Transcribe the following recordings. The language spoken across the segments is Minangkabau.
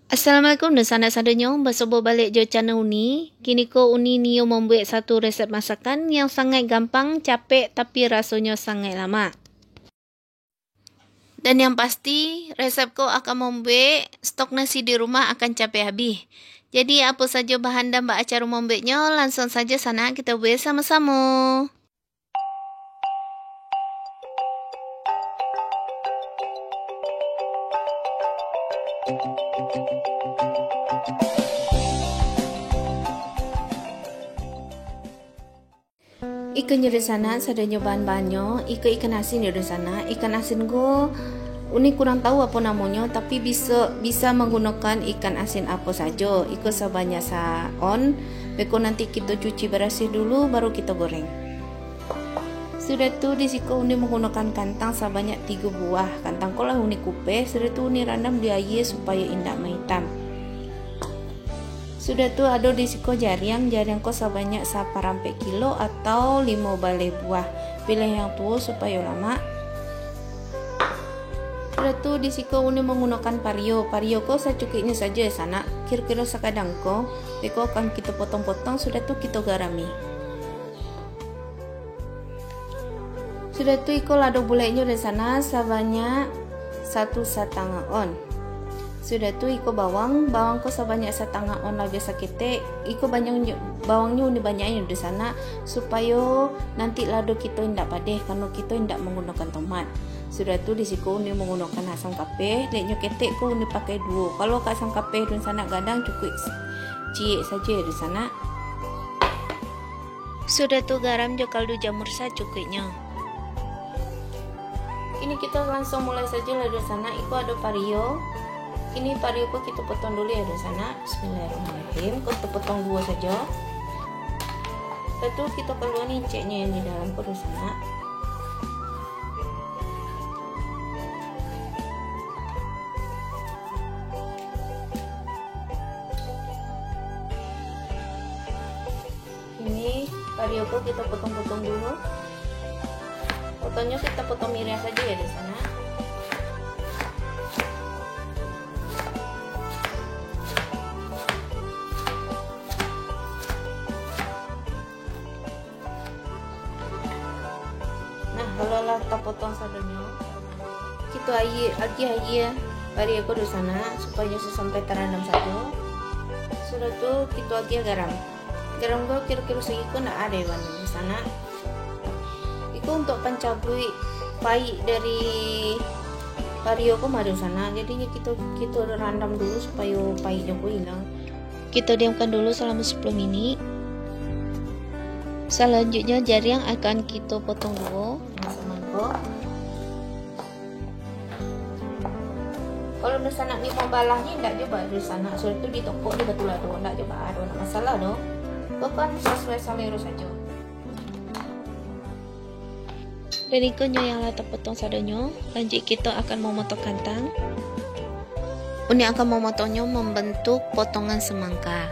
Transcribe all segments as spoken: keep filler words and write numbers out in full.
Assalamualaikum dunsanak sadonyo, basuo baliak jo channel Uni. Kiniko Uni nio mambuek satu resep masakan yang sangaik gampang, capek, tapi rasonyo sangaik lamak. Dan yang pasti, resep ko akan mambuek stok nasi di rumah akan capek habih. Jadi, apo sajo bahan dan baa caro mambueknyo, lansuang sajo sanak kito buek samo-samo. Ikonyo dunsanak, sadonyo bahan-bahannyo, iko ikan asin yo dunsanak. Ikan asin ko, Uni kurang tahu apo namonyo, tapi bisa, bisa manggunokan ikan asin apo sajo. Iko sabanyak saon, beko nanti kito cuci barasiah dulu, baru kito goreng. Sudah tu, di siko Uni manggunokan kantang sabanyak tigo buah. Kantang ko lah Uni kupeh, sudah tu Uni randam di aia supayo indak maitam. Sudah tu, ado di siko jariang, jariang ko sabanyak saparampek kilo atau limo baleh buah. Pilih yang tuo supayo lamak. Sudah tu, di siko Uni manggunokan pario. Pario ko sacukuiknyo sajo, sanak. Kiro-kiro sakadang ko, beko akan kito potong-potong, sudah tu kito garami. Sudah tu, iko lado buleknyo dunsanak sabanyak satu satangah on. Sudah tu, iko bawang, bawang ko sabanyak satangah on labiah saketek. Iko banyak, bawangnyo Uni banyak-an dunsanak, supayo nanti lado kito indak padeh, karano kito indak manggunokan tomat. Sudah tu, di siko Uni manggunokan asam kapeh, dek nyo ketek ko Uni pakai duo. Kalau ka asam kapeh dunsanak gadang, cukuik ciek sajo dunsanak. Sudah tu, garam jo kaldu jamur sacukuiknyo. Kini kito lansuang mulai sajo lah dunsanak. Iko ado pario. Kini pario ko kito potong dulu yo dunsanak. Bismillahirrahmanirrahim. Ko kito potong duo sajo. Sudah tu, kito kalua ni inceknyo yang di dalam ko dunsanak. Ini pario ko kito potong-potong dulu. Potongnyo kito potong miriah sajo yo dunsanak. Nah, kalau lah tapotong sadonyo, kito aia, agiah aia pario ko dunsanak, supayo nyo sampai tarandam sajo. Sudah tu, kito agiah garam. Garam ko kiro-kiro sagiko ndak ado bana dunsanak. Iko untuak pancabuik paik dari pario ko mah dunsanak. Jadi, kito, kito randam dulu supayo paiknyo ko ilang. Kito diamkan dulu salamo sapuluah minik. Salanjuiknyo, jariang akan kito potong duo. Nah, samangko. Kalau dunsanak ni mambalah ni, ndak jo baa dunsanak. Sudah tu ditokok jo batulado, ndak jo baa doh, ndak masalah doh. Ko kan sasuai salero sajo. Dan iko nyo yang lah tapotong sadonyo, lanjuik kito akan mamotong kantang. Uni akan mamotongnyo mambantuak potongan samangka.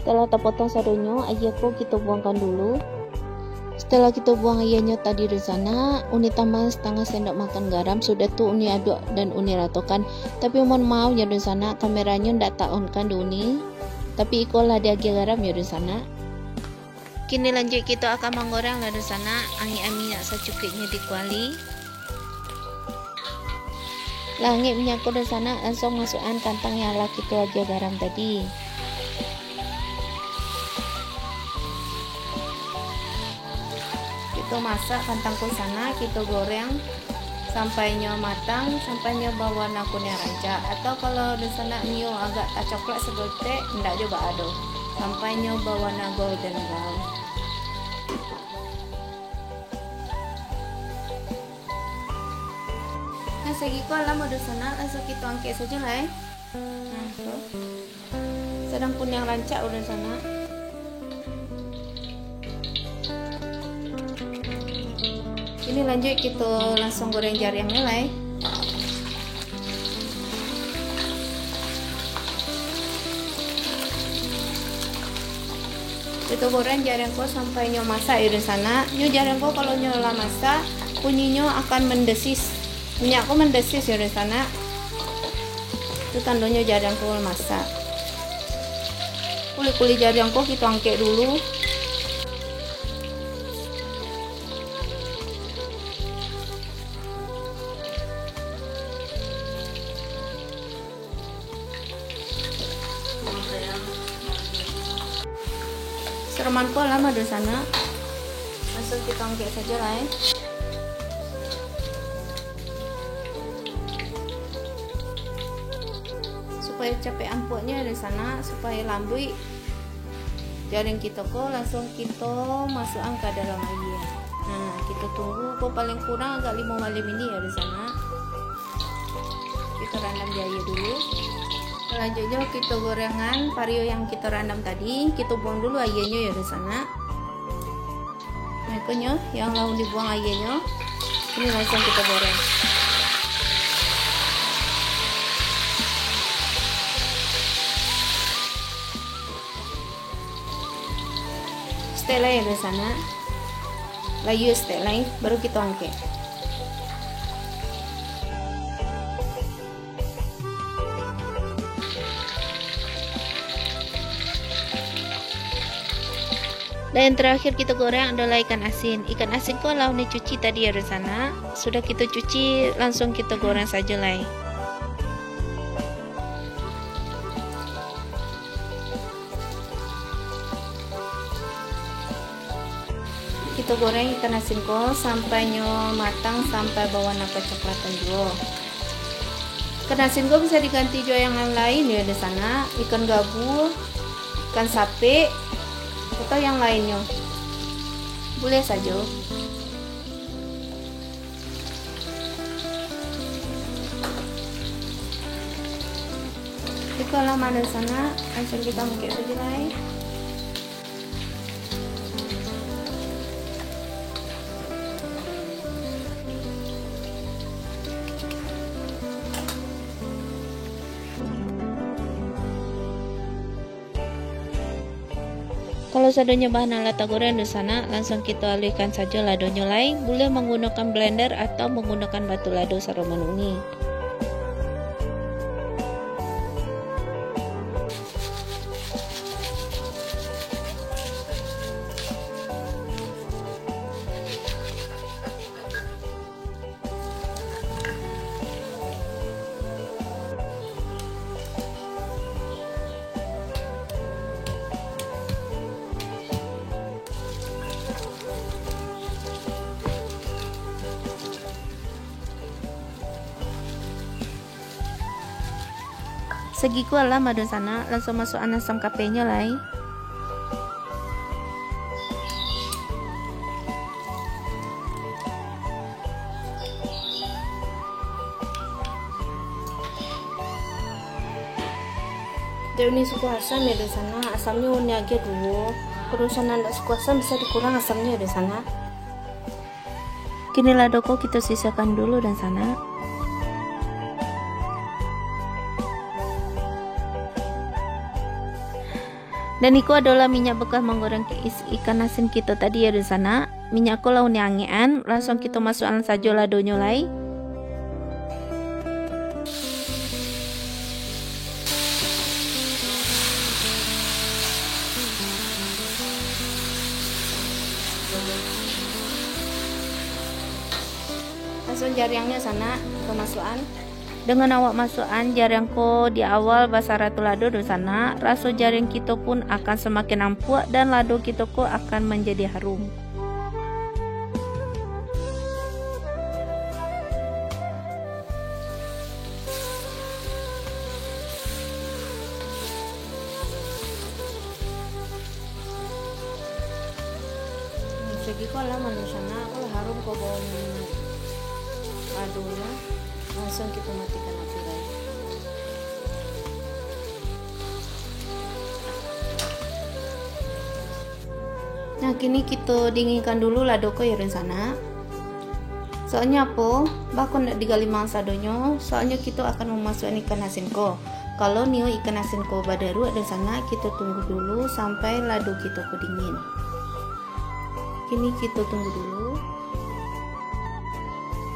Setelah tapotong sadonyo, aia ko kito buangkan dulu. Setelah kito buang aianyo tadi dunsanak, Uni tambah satangah sendok makan garam, sudah tu Uni aduak dan Uni ratokan. Tapi mohon maaf yo dunsanak, kameranyo ndak ta-on-kan dek Uni. Tapi iko lah diagiah garam yo dunsanak. Kini lanjuik kito akan manggoreng lah dunsanak, angek minyak sacukuiknyo di kuali. Lah angek minyak ko dunsanak, lansuang masuakan kantang yang lah kito agiah garam tadi. Kito masak kantang ko dunsanak, kito goreng sampai nyo matang, sampai nyo bawarna kuniang rancak. Atau kalau dunsanak nio agak tacoklat saketek, ndak jo baa doh. Sampai nyo bawarna golden brown. Nah, sagiko alah dunsanak, lansuang kito angkek sajo lah, eh. Nah, tu. Sadang kuniang rancak dunsanak. Kini lanjuik kito lansuang goreng jariangnyo lai. Kito goreng jariang ko sampai nyo masak yo dunsanak. Nyo jariang ko kalau nyo lah masak, kuninyo akan mendesis. Minyak ko mendesis yo dunsanak. Itu tandonyo jariang ko masak. Kulit-kulit jariang ko kito angkek dulu. Saraman ko lah dunsanak. Langsuang kito angkek sajo lah, eh. Supayo capek ampuaknyo dunsanak, supayo lambuik jariang kito ko, langsuang kito masuakan ka dalam aia. Nah, kito tunggu ko paling kurang agak limo baleh minit yo dunsanak. Kito randam di aia dulu. Salanjuiknyo kito gorengan pario yang kito randam tadi, kito buang dulu aianyo yo dunsanak. Nah, iko nyo yang lah dibuang aianyo, ini langsuang kito goreng. Setek lai dunsanak. Layua setek lai, baru kito angkek. Dan yang terakhir kito goreng adolah ikan asin. Ikan asin ko lah dicuci tadi yo dunsanak. Sudah kito cuci, langsuang kito goreng sajo lai. Kito goreng ikan asin ko sampai nyo matang, sampai bawarna kecoklatan juo. Ikan asin ko bisa diganti jo yang lain yo dunsanak, ikan gabu, ikan sapek, atau yang lainnyo. Buliah sajo. Iko lah dunsanak, langsuang kito angkek sajo lai. Kalau sadonyo bahan alah tagoreng dunsanak, langsuang kito aluihkan sajo ladonyo lai, buliah manggunokan blender atau manggunokan batu lado saroman uni. Sagiko alah dunsanak, langsuang masuakan asam kapenyo lai. Dek uni suko asam yo dunsanak, asamnyo uni agiah duo. Kalau dunsanak ndak suko asam, bisa dikurang asamnyo yo dunsanak. Kini lado ko kito sisakan dulu dunsanak. Dan iko adolah minyak bekas manggoreng is-, ikan asin kito tadi yo dunsanak. Minyak ko lah uni angekan, langsuang kito masuakan sajo ladonyo lai. Langsuang jariangnyo sanak, kito masuakan. Dengan awak masuakan jariang ko di awal basarato lado dunsanak, raso jariang kito pun akan samakin ampuak dan lado kito ko akan manjadi harum. Hmm, sagiko lah dunsanak, oh, harum ko bau minyak ladonyo. Langsuang kito matikan api lai. Nah, kini kito dinginkan dulu lado ko yo dunsanak. Soalnyo apo? Baa kok ndak digalimang sadonyo, soalnyo kito akan mamasuakan ikan asin ko. Kalau nio ikan asin ko badaruak, dunsanak, kito tunggu dulu sampai lado kito ko dingin. Kini kito tunggu dulu.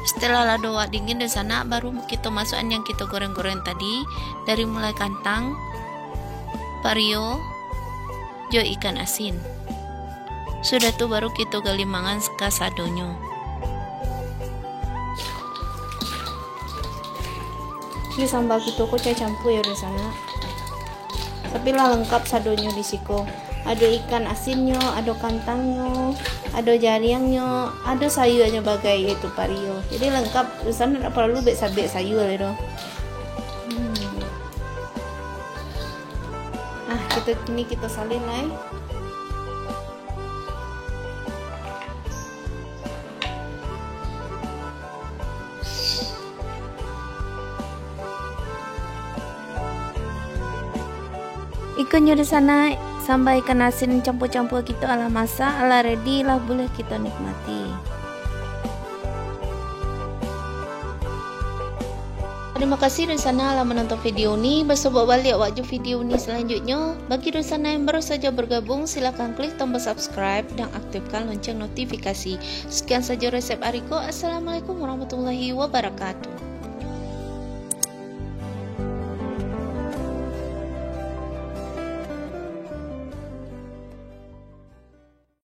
Setelah lado awak dingin, dunsanak, baru kito masuakan yang kito goreng-goreng tadi, dari mulai kantang, pario, jo ikan asin. Sudah tu baru kito galimangan kasadonyo. Jadi samba kito ko cai campua yo, dunsanak. Tapi lah lengkap sadonyo di siko. Ado ikan asinnyo, ado kantangnyo, ado jariangnyo, ado sayuanyo bagai, yaitu pario. Jadi lengkap, dunsanak ndak paralu bek sabek sayua lai doh. Hmm. Ah, kito, kini kito salin lai. Iko nyo, dunsanak, samba ikan asin campua-campua kito alah masak, alah ready, lah buliah kito nikmati. Terima kasih, dunsanak, lah menonton video ni. Basobok baliak awak jo video ni selanjutnyo. Bagi dunsanak yang baru saja bergabung, silakan klik tombol subscribe dan aktifkan lonceng notifikasi. Sekian saja resep ari ko. Assalamualaikum warahmatullahi wabarakatuh.